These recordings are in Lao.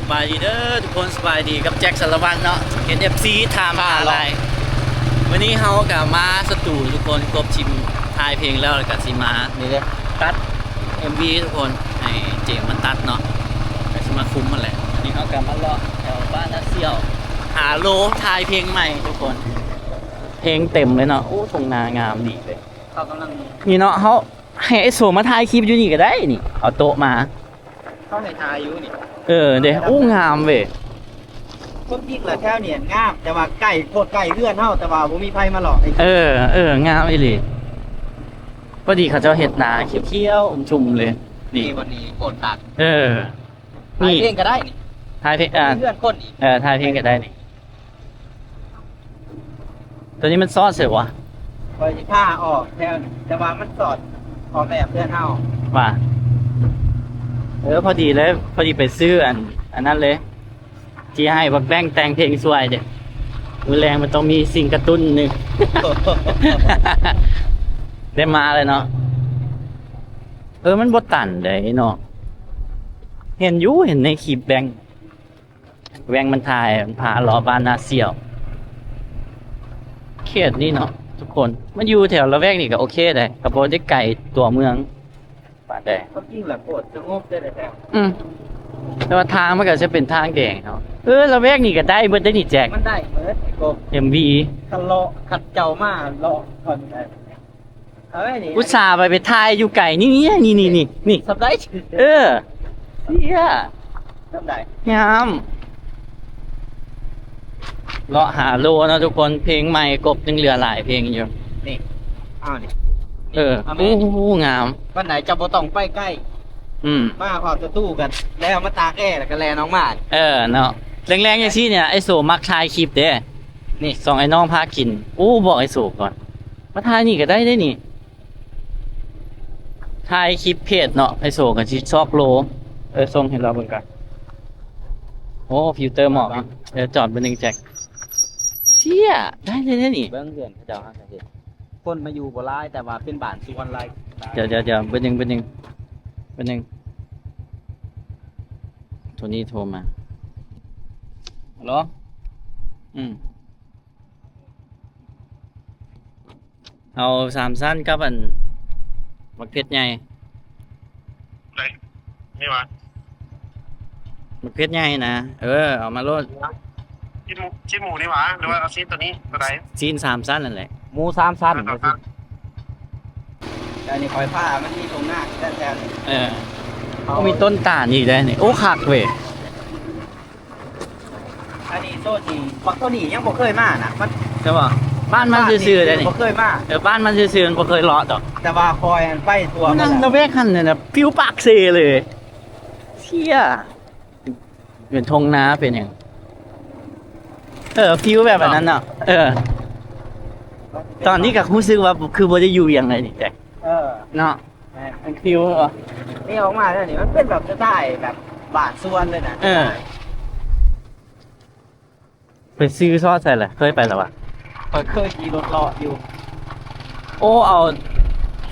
ສະບາຍດີເດີທຸກຄົນ ສະບາຍດີກັບແຈັກ ສາລະວັນເນາະ ເຫັນເອັຟຊີຖາມຫາຫຼາຍ. ມື້ນີ້ເຮົາກະມາສະຕູທຸກຄົນ ກົບຊິມ ຖ່າຍເພງແລ້ວ ແລ້ວກະຊິມາ ນີ້ເດີ ຕັດເອັມວີທຸກຄົນ ໃຫ້ເຈມມັນຕັດເນາະ ກະຊິມາຄຸມຫັ້ນແຫຼະ. ອັນນີ້ເຮົາກະມາເລາະແຖວບ້ານນາສ່ຽວ ຫາໂລຖ່າຍເພງໃໝ່ທຸກຄົນ ເພງເຕັມເລີຍເນາະ. ໂອ້ ທົ່ງນາງາມດີເລີຍ ເຂົາກຳລັງ ນີ້ເນາະ ເຮົາໃຫ້ໄອ້ໂສມາຖ່າຍຄລິບຢູ່ນີ້ກະໄດ້ນີ້ ເອົາໂຕະມາ ເຂົາໃຫ້ຖ່າຍຢູ່ນີ້. ເອີເດ້ ໂອ້ ງາມເວີຍ. ຄວາມຈິງລະແຖວນີ້ງາມ ແຕ່ວ່າໃກ້ໂພດ ໃກ້ເຮືອນເຮົາ ແຕ່ວ່າບໍ່ມີໃຜມາເລາະ. ເອີ ເອີ ງາມອີ່ຫຼີ. ພໍດີເຂົາເຈົ້າເຮັດນາຂຽວໆ ຊຸ່ມໆເລີຍນີ້. ນີ້ວັນນີ້ໂພດຄັກ. ເອີ ນີ້ ຖ່າຍເພງກະໄດ້ນີ້ ຖ່າຍເພງ ອ່າ ເຮືອນຄົນນີ້. ເອີ ຖ່າຍເພງກະໄດ້ນີ້. ໂຕນີ້ມັນຊອດໃສວະ? ຂ້ອຍຊິພາອອກແຖວນີ້ ແຕ່ວ່າມັນຊອດອອກແບບເຮືອນເຮົາວ່າ. ເອີ ພໍດີເລີຍ ພໍດີໄປຊື້ອັນ ອັນນັ້ນເລີຍ ຊິໃຫ້ບັກແບັງແຕ່ງເພງຊ່ວຍເດ້. ມື້ແລງມັນຕ້ອງມີສິ່ງກະຕຸ້ນໜຶ່ງ ໄດ້ມາເລີຍເນາະ. ເອີ ມັນບໍ່ຕັນເດ້ເນາະ ເຫັນຢູ່ ເຫັນໃນຄລິບແບັງ ແບັງມັນຖ່າຍ ມັນພາເລາະບ້ານນາສ່ຽວ ເຂດນີ້ເນາະທຸກຄົນ. ມັນຢູ່ແຖວລະແວກນີ້ກະໂອເຄໄດ໋ ກະບໍ່ໄດ້ໄກຕົວເມືອງປານໃດ. ຄວາມຈິງລະໂຄດສະຫງົບເດ້ແທ້. ອືມ ແຕ່ວ່າທາງມັນກະຈະເປັນທາງແດງເນາະ. ເອີ ລະແວກນີ້ກະໄດ້ເບິດໄດ໋ນີ້ແຈັກ ມັນໄດ້ເບິດ ເອັມວີ ຄັນເລາະ ຄັນເຈົ້າມາເລາະກ່ອນໄດ້. ອຸດສ່າໄປ ໄປຖ່າຍຢູ່ໄກນີ້ ນີ້ ນີ້ ນີ້ ນີ້ ນີ້ ສ່ຳໃດ? ເອີ ເຊຍ ສ່ຳໃດ? ງາມ ເລາະຫາໂລເນາະທຸກຄົນ. ເພງໃໝ່ກົບຍັງເຫຼືອຫຼາຍເພງຢູ່ນີ້. ເອົານີ້ ເອີ ເອົາແມ່ ໂອ້ ງາມ. ປານໃດເຈົ້າບໍ່ຕ້ອງໄປໄກ ອືມ ມາຮອດສະຕູກະແລ່ນອອກມາຕາກແອ ແລ້ວກະແລ່ນອອກມາ. ເອີເນາະ ແລງໆຈັ່ງຊີ້ນີ້ ໄອ້ໂສມັກຖ່າຍຄລິບເດ້. ນີ້ ສອງໄອ້ນ້ອງພາກິນ. ໂອ້ ບອກໄອ້ໂສກ່ອນ ມາຖ່າຍນີ້ກະໄດ້ເດ້ນີ້. ຖ່າຍຄລິບເພຈເນາະ ໄອ້ໂສກະຊິຊອກໂລ. ເອີ ສົ່ງໃຫ້ລາວເບິ່ງກ່ອນ. ໂອ້ ຟິວເຕີໝອກ. ເອີ ຈອດເບິ່ງໜຶ່ງແຈັກ. ເຊຍ ໄດ້ເລີຍເດ້ນີ້. ເບິ່ງເຮືອນເຂົາເຈົ້າຫາກະເຮັດ ຄົນມາຢູ່ບໍ່ຫຼາຍ ແຕ່ວ່າເປັນບ້ານສວນຫຼາຍ. ດຽວໆໆ ເບິ່ງໜຶ່ງ ເບິ່ງໜຶ່ງ ເບິ່ງໜຶ່ງ. ໂທນີ້ໂທມາ. ຮັລໂຫຼ. ອືມ. ເອົາສາມຊັ້ນກັບອັນໝາກເຜັດໃຫຍ່. ໄດ້ ນີ້ຫວາ? ໝາກເຜັດໃຫຍ່ນະ. ເອີ ເອົາມາໂລດ. ຊີ້ນໝູ ຊີ້ນໝູນີ້ຫວາ ຫຼືວ່າເອົາຊີ້ນໂຕນີ້ ໂຕໃດ? ຊີ້ນສາມຊັ້ນນັ້ນແຫຼະ. ໝູສາມຊັ້ນ. ເອີ ສາມຊັ້ນ. ແຖວນີ້ຂ້ອຍພາ ມັນມີທົ່ງນາແທ້ໆນີ້. ເອີ ມີຕົ້ນຕານອີກໄດ໋ນີ້. ໂອ້ ຄັກເວີຍ. ອັນນີ້ໂຊນນີ້ ບັກໂຕນີ້ຍັງບໍ່ເຄີຍມານະ ມັນ ແຕ່ວ່າບ້ານມັນຊື່ໆເດ້ນີ້ ບໍ່ເຄີຍມາ. ເອີ ບ້ານມັນຊື່ໆ ມັນບໍ່ເຄີຍເລາະດອກ ແຕ່ວ່າຂ້ອຍຫັ້ນໄປທົ່ວໝົດແລ້ວ. ລະແວກຫັ້ນນະ ຟິວປາກເຊເລີຍ. ເຊຍ ເປັນທົ່ງນາເປັນຫຍັງ. ເອີ ຟິວແບບອັນນັ້ນເນາະ. ເອີ ຕອນນີ້ກະຮູ້ສຶກວ່າຄືບໍ່ໄດ້ຢູ່ຫຍັງເລີຍນີ້ແຈັກ. ເອີ ເນາະ. ແມ່ນ ມັນຟິວ ນີ້ອອກມາແລ້ວນີ້ ມັນເປັນແບບສະໄຕແບບບ້ານສວນເລີຍນະ. ເອີ ໄປຊື້ຊອດໃສລະ? ເຄີຍໄປລະວະ? ຂ້ອຍເຄີຍຂີ່ລົດເລາະຢູ່. ໂອ້ ເອົາ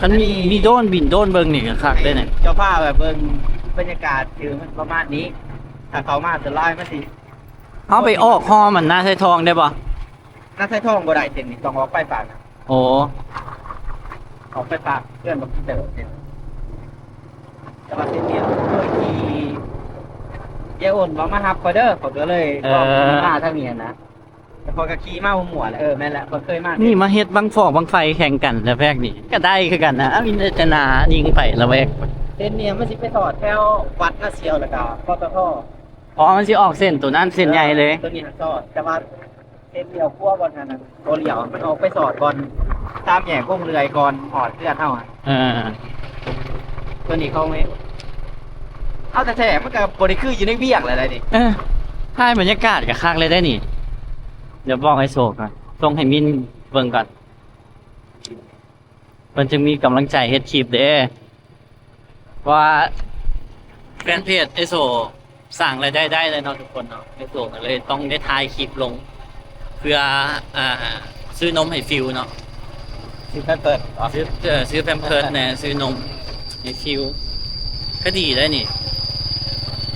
ຄັນມີ ມີໂດຣນບິນໂດຣນເບິ່ງນີ້ກະຄັກເດ້ນີ້. ເຈົ້າພາໄປເບິ່ງບັນຍາກາດຄືມັນປະມານນີ້ ຖ້າເຂົ້າມາສ່ວນຫຼາຍມັນຊິ ເຮົາໄປອອກຫໍ່ມັນນາໄຊທອງໄດ້ບໍ່? ນາໄຊທອງບໍ່ໄດ້ ເສັ້ນນີ້ຕ້ອງອອກໄປປາກນະ. ໂອ້ ອອກໄປປາກເຮືອນບັກເຕີເສັ້ນ. ແຕ່ວ່າເສັ້ນນີ້ເຄີຍຂີ່ ຍາຍໂອນວ່າມາຮັບຂ້ອຍເດີ ຂ້ອຍກະເລີຍ ເອີ ອອກມາທາງນີ້ຫັ້ນນະ ແຕ່ຂ້ອຍກະຂີ່ມາຫົວໆແຫຼະ. ເອີ ແມ່ນແຫຼະ ຂ້ອຍເຄີຍມາ. ນີ້ມາເຮັດບັ້ງຟອກບັ້ງໄຟແຂ່ງກັນລະແວກນີ້ກະໄດ້ຄືກັນນະ. ມີແຕ່ໜ້າຍິງໄປລະແວກ. ເສັ້ນນີ້ມັນຊິໄປທອດແຖວວັດນາສ່ຽວ ແລ້ວກະ ປຕທ. ອໍ ມັນຊິອອກເສັ້ນໂຕນັ້ນເສັ້ນໃຫຍ່ເລີຍ. ເອີ ໂຕນີ້ຫັ້ນຊອດ ແຕ່ວ່າເສັ້ນລ້ຽວຂົວບ່ອນຫັ້ນນະ ບໍ່ລ້ຽວ ມັນອອກໄປຊອດບ່ອນສາມແຍກວົງເລື່ອຍ ກ່ອນຮອດເຮືອນເຮົາ. ເອີ ໂຕນີ້ເຂົາເຮັດ ເອົາແທ້ໆ ມັນກະບໍ່ໄດ້ຄືຢູ່ໃນວຽງແລ້ວໄດ໋ນີ້. ເອີ ຖ່າຍບັນຍາກາດກະຄັກເລີຍໄດ໋ນີ້. ດຽວບອກໄອ້ໂສກ່ອນ ສົ່ງໃຫ້ມິນເບິ່ງກ່ອນ ເພິ່ນຈຶ່ງມີກຳລັງໃຈເຮັດຄລິບເດ້. ເພາະວ່າແຟນເພຈໄອໂສສ້າງລາຍໄດ້ໄດ້ເລີຍເນາະທຸກຄົນເນາະ, ໄອໂສກໍເລີຍຕ້ອງໄດ້ຖ່າຍຄລິບລົງ ເພື່ອ ອ່າ ຊື້ນົມໃຫ້ຟິວເນາະ, ຊື້ແພມເພີດ ຊື້ ເອີ ຊື້ແພມເພີດແດ່ ຊື້ນົມໃຫ້ຟິວ. ກໍດີໄດ໋ນີ້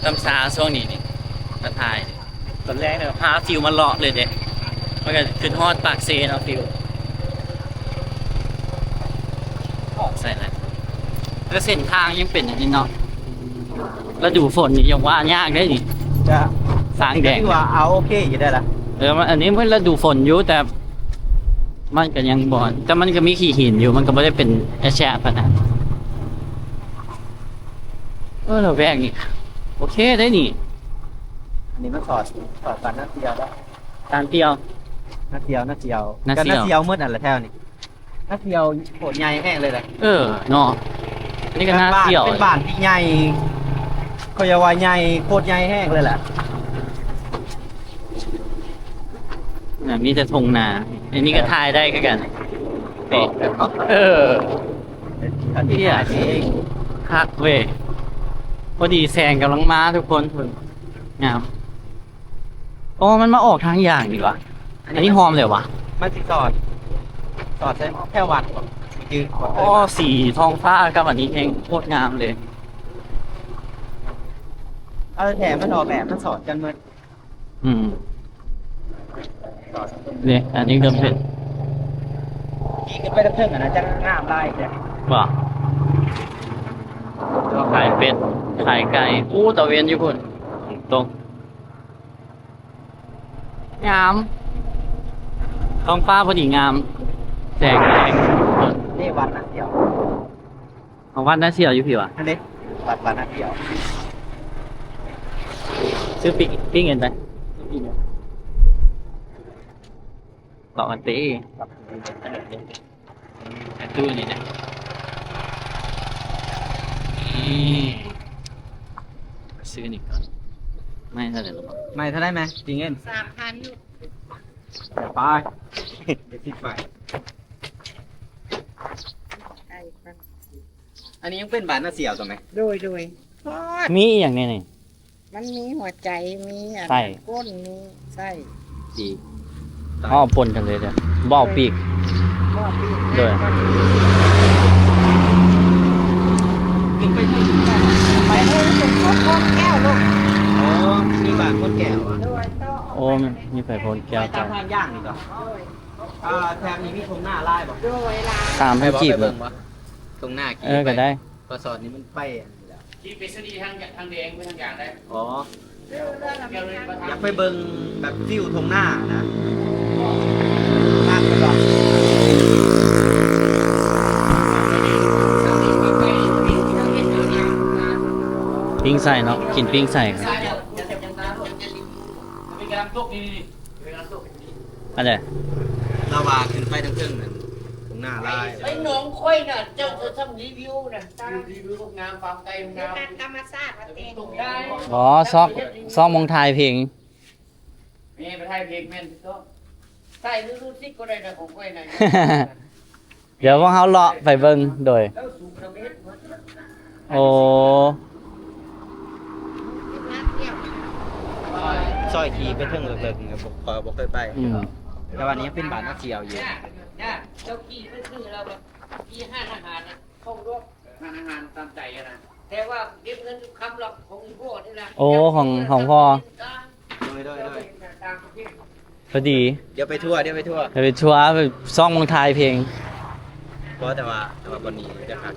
ຕຳຊາຊ່ວງນີ້ນີ້ ມາຖ່າຍ ຕອນແລກເນາະ ພາຟິວມາເລາະເລີຍເດ້ ມັນກໍຂຶ້ນຮອດປາກເຊເນາະ ຟິວ ອອກໃສ່ລະ ແຕ່ເສັ້ນທາງຍັງເປັນອັນນີ້ເນາະ ລະດູຝົນນີ້ຍັງວ່າຍາກເດ້ນີ້ ຈະ ທາງແດງ ຖືວ່າເອົາໂອເຄຢູ່ໄດ້ລະ ເອີ ມັນ ອັນນີ້ມັນລະດູຝົນຢູ່ ແຕ່ມັນກໍຍັງບໍ່ ແຕ່ມັນກໍມີຂີ້ຫີນຢູ່ ມັນກໍບໍ່ໄດ້ເປັນແອດແຊະປານນັ້ນ ເອີ ລະແວກນີ້ໂອເຄເດ້ນີ້ ອັນນີ້ມັນສອດ ສອດກັນນະທ່ຽວແລ້ວ ການທ່ຽວ ນະທ່ຽວ ນະທ່ຽວ ນະທ່ຽວ ກະນະທ່ຽວໝົດຫັ້ນລະແຖວນີ້ ນະທ່ຽວໂຄດໃຫຍ່ແຮງເລີຍແຫຼະ ເອີເນາະ ອັນນີ້ກໍນະທ່ຽວ ເປັນບ້ານທີ່ໃຫຍ່ ຂ້ອຍວ່າໃຫຍ່ ໂຄດໃຫຍ່ແຮງເລີຍແຫຼະ ນະ ມີແຕ່ທົ່ງນາ ອັນນີ້ກໍ ເອີ ຖ່າຍໄດ້ຄືກັນ ເອີ ອັນນີ້ ຄັກເວີຍ ພໍດີແສງກຳລັງມາທຸກຄົນ ງາມ. ອໍ ມັນມາອອກທາງຢ່າງນີ້ຫວາ ອັນນີ້ ອັນນີ້ຫອມແລ້ວຫວາ ມັນຊິສອດ ສອດໃສ່ແຖວວັດບໍ່ ຈື່ ອໍ ສີທ້ອງຟ້າກັບອັນນີ້ແຮ່ງໂຄດງາມເລີຍ ເອົາແທ້ ມັນອອກແບບ ມັນສອດກັນໝົດ ອືມ ນີ້ ອັນນີ້ເລີ່ມເປັນ ຂີ່ຂຶ້ນໄປເທິງໆ ຫັ້ນນະ ຈັກງາມຫຼາຍເດ້ ບໍ່ ຂາຍເປັດ ຂາຍໄກ່ ອູ້ ຕາເວັນຢູ່ພຸ້ນ ຕົກ ງາມ ທ້ອງຟ້າພໍດີງາມ ແສງແດງ ນີ້ວັດນາສຽວ ເອົາ ວັດນາສຽວຢູ່ພີ້ຫວາ ຫັ້ນເດ້ ວັດ ວັດນາສຽວ ຊື້ປີ້ງ ປີ້ງເຫັນໄປ ເລາະກັນຕິ. ອັນຕູ້ນີ້ນະ ນີ້ ຊື້ນີ້ກ່ອນ ໄມ້ເທົ່າໃດລະບໍ່ ໄມ້ເທົ່າໃດແມ່ ຈິງເງິນ ສາມພັນ ໄປ ໄປ ໄປ ອັນນີ້ຍັງເປັນບາດນາສຽວຕົວແມ່ ໂດຍ ໂດຍ ມີອີ່ຫຍັງແດ່ນີ້? ມັນມີຫົວໃຈ ມີອັນ ໄສ້ ກົ້ນ ມີໄສ້ ດີ ອໍ ປົນກັນເລີຍເດີ ບໍ່ເອົາປີກ ບໍ່ເອົາປີກ ໂດຍ ໄປເທິງ ໄປເທິງສຸດໂຄດແກ້ວລູກ ອໍ ມີບ້ານໂຄດແກ້ວ ໂດຍ ໂອ້ ມີໄປໂພນແກ້ວ ໄປຕາມທາງຍ່າງນີ້ກໍ ໂດຍ ອ່າ ແຖບນີ້ມີທົ່ງນາຫຼາຍບໍ່? ໂດຍ ຫຼາຍ ສາມພັນກີບ ໄປບໍ່? ໄປເບິ່ງບໍ່? ທົ່ງນາກີ ເອີ ກໍໄດ້ ພໍສອດນີ້ມັນໄປອັນນີ້ແລ້ວ ຂີ່ໄປສະນີທາງ ທາງແດງໄປທາງຢ່າງໄດ້ ອໍ ຢາກໄປເບິ່ງແບບວິວທົ່ງນານະ ທາງໄປບໍ່? ປີ້ງໄສ້ເນາະ ກິນປີ້ງໄສ້ ອັນໃດ ລາວວ່າຂຶ້ນໄປທາງເທິງນັ້ນ ທົ່ງນາຫຼາຍ ໄປໜອງຂ້ອຍນະ ເຈົ້າຈະຊ່ຳຣີວິວນະ ຣີວິວງາມ ຟາມໄກ່ງາມ ທຳມະຊາດວ່າແຕ່ ອໍ ຊອກ ຊອກໝ່ອງຖ່າຍເພງ ແມ່ໄປຖ່າຍເພງແມ່ນ ໃສ່ລູດຊິກກໍໄດ້ນະ ຂອງຂ້ອຍນະ ດຽວພວກເຮົາເລາະໄປເບິ່ງ ໂດຍ ໂອ້ ຊອຍຂີ່ໄປເທິງເລິກໆ ນີ້ ຂ້ອຍບໍ່ເຄີຍໄປ ອືມ ແຕ່ວ່ານີ້ຍັງເປັນບ້ານນາສຽວຢູ່ ເຈົ້າຂີ່ໄປຊື້ແລ້ວ ມີຮ້ານອາຫານນະ ເຂົ້າລວກ ຮ້ານອາຫານຕາມໃຈຫັ້ນນະ ແຕ່ວ່າເກັບເງິນທຸກຄຳລັອກຂອງອີ່ພໍ່ນີ້ລະ ໂອ້ ຂອງ ຂອງພໍ່ ໂດຍ ໂດຍ ໂດຍ ພໍດີ ດຽວໄປທົວ ດຽວໄປທົວ ໄປທົວ ໄປຊອກໝ່ອງຖ່າຍເພງ ບໍ່ ແຕ່ວ່າ ແຕ່ວ່າບ່ອນນີ້ຈະຄັກ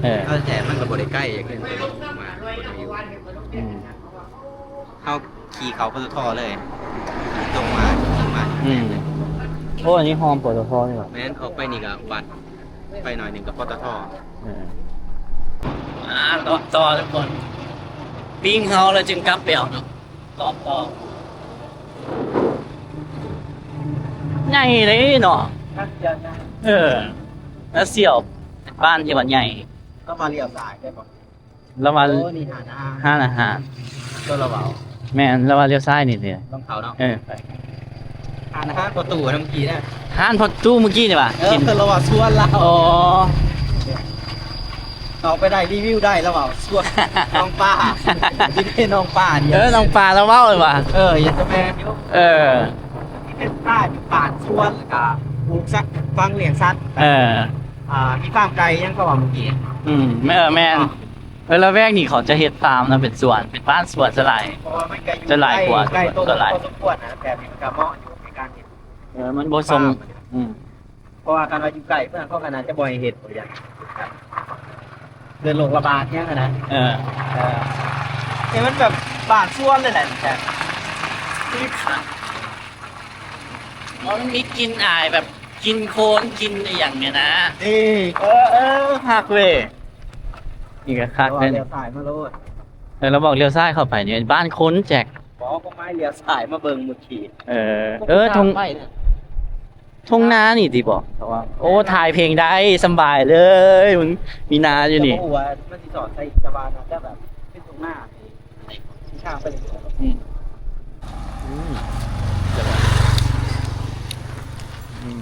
ເອີ ເອົາແທ້ ມັນກໍບໍ່ໄດ້ໄກ ອືມ ເຮົາຂີ່ເຂົ້າ ປຕທ ເລີຍ ຂີ່ຕົງມາ ຂີ່ມາ ອືມ ໂອ້ ອັນນີ້ຮອມ ປຕທ ນີ້ຫວາ ແມ່ນ ອອກໄປນີ້ກໍວັດ ໄປໜ້ອຍໜຶ່ງກໍ ປຕທ ເອີ ອ່າ ຕໍ່ ຕໍ່ທຸກຄົນ ປີ້ງເຮົາແລ້ວຈຶ່ງກັບໄປເອົາເນາະ ຕໍ່ ຕໍ່ ໃຫຍ່ເດ້ເນາະ ເອີ ນາສຽວ ບ້ານທີ່ວ່າໃຫຍ່ ເຮົາມາລ້ຽວຊ້າຍໄດ້ບໍ່? ລາວວ່າ ໂອ້ ນີ້ຮ້ານອາຫານ ຮ້ານອາຫານ ຕົວລາວເວົ້າ ແມ່ນ ລາວວ່າລ້ຽວຊ້າຍນີ້ເດ້ ຕ້ອງເຂົ້າເນາະ ເອີ ໄປ ຮ້ານອາຫານພໍ່ຕູ້ນະ ເມື່ອກີ້ນະ ຮ້ານພໍ່ຕູ້ເມື່ອກີ້ນີ້ຫວາ ເອີ ກິນ ລາວວ່າຊວນລາວ ອໍ ອອກໄປໄດ້ ຣີວິວໄດ້ ລາວເວົ້າຊວນ ໜອງປາ ກິນເປັນໜອງປານີ້ ເອີ ໜອງປາ ລາວເວົ້າເລີຍຫວາ ເອີ ຢາກຈະແມ່ນຢູ່ ເອີ ເປັນປາຢູ່ປາກຊວນ ແລ້ວກະປູກສັດ ຝັງລ້ຽງສັດ ເອີ ອ່າ ມີຟາມໄກ່ຫຍັງກໍວ່າເມື່ອກີ້ ອືມ ເອີ ແມ່ນ ອ່າ ເອີ ລະແວກນີ້ເຂົາຈະເຮັດຟາມນະ ເປັນສວນ ເປັນບ້ານສວນສ່ວນຫຼາຍ ເພາະວ່າມັນກໍຢູ່ ຈະຫຼາຍກວ່າ ໃກ້ ໃກ້ໂຕເມືອງ ສວນຫຼາຍ ພໍສົມຄວນນະ ແບບນີ້ມັນກໍເໝາະຢູ່ໃນການເຮັດ ເອີ ມັນບໍ່ສົ່ງ ຟາມ ອືມ ເພາະວ່າຄັນວ່າຢູ່ໃກ້ເພິ່ນເຂົາກໍໜ້າຈະບໍ່ໃຫ້ເຮັດ ບໍ່ຢາກ ເກີດໂລກລະບາດຫຍັງຫັ້ນນະ ເອີ ເອີ ນີ້ມັນແບບບ້ານສວນເລີຍແຫຼະ ແບບ ມັນມີກິ່ນອາຍແບບກິ່ນໂຄນ ກິ່ນອີ່ຫຍັງນີ້ນະ ເອີ ເອີ ຄັກເວີຍ ນີ້ກໍຄັກເດ້ ລ້ຽວຊ້າຍມາໂລດ ເອີ ລະບອກລ້ຽວຊ້າຍເຂົ້າໄປນີ້ບ້ານຄົນແຈັກ ບໍ່ ກໍມາລ້ຽວຊ້າຍມາເບິ່ງມື້ກີ້ ເອີ ເອີ ທົ່ງ ທົ່ງນານີ້ຕິບໍ ໂອ້ ຖ່າຍເພງໄດ້ສຳບາຍເລີຍ ມີນາຢູ່ນີ້ ກໍບໍ່ຮູ້ວ່າມັນຊິສອດໃສ ແຕ່ວ່າໜ້າຈະແບບເປັນທົ່ງນາ ທາງໄປເລີຍ ອືມ ອືມ ອືມ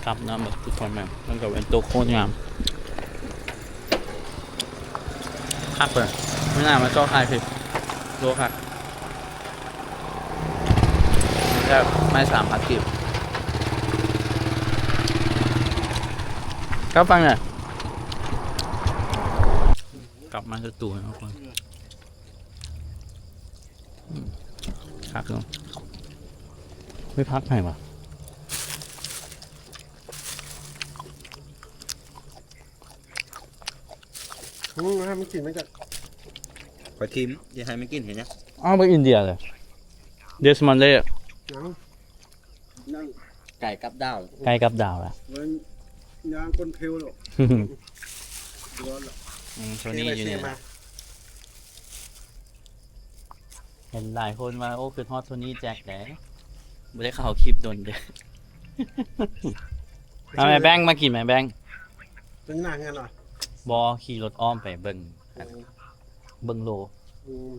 ຄັກນະ ແບບທຸກຄົນແມ່ນ ມັນກໍເປັນໂຕໂຄດງາມ ຄັກເລີຍ ມີໜ້າມາຊອກຖ່າຍຄລິບ ໂລຄັກ ແບບໄມ້ສາມພັນກີບ ກັບຝັ່ງນີ້ ກັບມາສະຕູນະທຸກຄົນ ອືມ ຄັກເນາະ ເຮີ້ຍ ຜັກໃຜວະ? ອືມ ໃຫ້ມັນກິນ ມັນຈະ ຂ້ອຍຖິ້ມ ຊິໃຫ້ມັນກິນເຮັດຫຍັງ? ອ້າວ ບັກອິນເດຍເລີຍ ເດສມອນເລ ຍັງ ໄກ່ກັບດາວ ໄກ່ກັບດາວລະ ມັນຍ່າງກົ້ນເພວແລ້ວ ອືມ ໂທນີ້ຢູ່ນີ້ລະ ເຫັນຫຼາຍຄົນວ່າ ໂອ້ ຄິດຮອດໂທນີ້ແຈັກເດ້ ບໍ່ໄດ້ເຂົ້າຄລິບດົນເດ້ ມາແມ່ແບງ ມາກິນແມ່ແບງ ເປັນໜ້າເຮືອນຫວາ? ບໍ່ ຂີ່ລົດອ້ອມໄປເບິ່ງ ເບິ່ງໂລ ອືມ